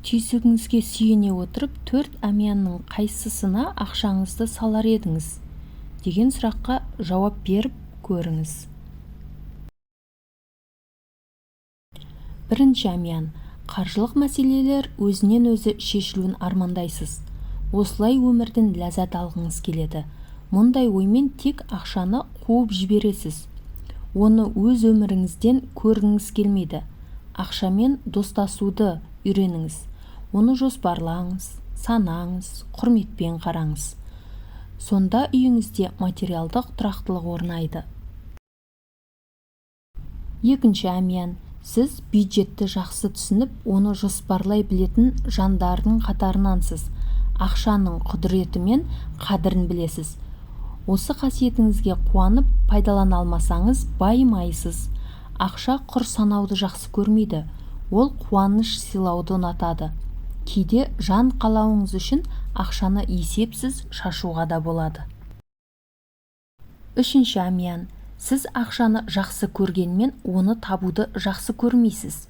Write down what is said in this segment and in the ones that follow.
Түйсігіңізге сүйене отырып, 4 әмиянның қайсысына ақшаңызды салар едіңіз деген сұраққа жауап беріп көріңіз. Бірінші әмиян. Қаржылық мәселелер өзінен өзі шешілуін армандайсыз. Осылай өмірден ләззат алғыңыз келеді. Мұндай оймен тек ақшаны қуып жібересіз. Оны өз өміріңізден көргіңіз келмейді. Ақшамен достасуды үйреніңіз. Оны жоспарлаңыз, санаңыз, құрметпен қараңыз. Сонда үйіңізде материалдық тұрақтылық орнайды. Екінші әмиян. Сіз бюджетті жақсы түсініп, оны жоспарлай білетін жандардың қатарынансыз. Ақшаның құдіреті мен қадірін білесіз. Осы қасиетіңізге қуанып, пайдалана алмасаңыз, байымайсыз. Ақша құр санауды жақсы көрмейді. Ол қуаныш сыйлауды ұнатады. Кейде жан қалауыңыз үшін ақшаны есепсіз шашуға да болады. Үшінші әмиян. Сіз ақшаны жақсы көргенмен, оны табуды жақсы көрмейсіз.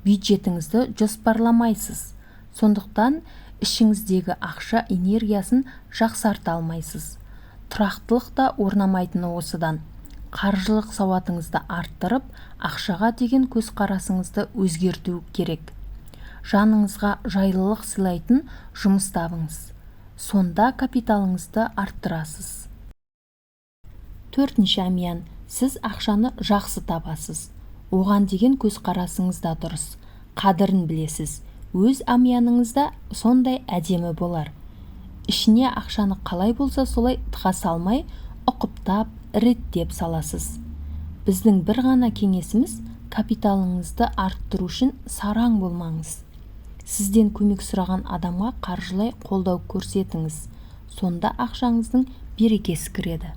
Бюджетіңізді жоспарламайсыз. Сондықтан ішіңіздегі ақша энергиясын жақсарта алмайсыз. Тұрақтылық та орнамайтыны осыдан. Қаржылық сауатыңызды арттырып, ақшаға деген көзқарасыңызды өзгерту керек. Жаныңызға жайлылық сыйлайтын жұмыс табыңыз. Сонда капиталыңызды арттырасыз. Төртінші әмиян. Сіз ақшаны жақсы табасыз. Оған деген көзқарасыңыз да дұрыс. Қадірін білесіз. Өз әмияныңыз да сондай әдемі болар. Ішіне ақшаны қалай болса солай тыға салмай, ұқыптап, реттеп саласыз. Біздің бір ғана кеңесіміз: капиталыңызды арттыру үшін сараң болмаңыз. Сізден көмек сұраған адамға қаржылай қолдау көрсетіңіз. Сонда ақшаңыздың берекесі кіреді.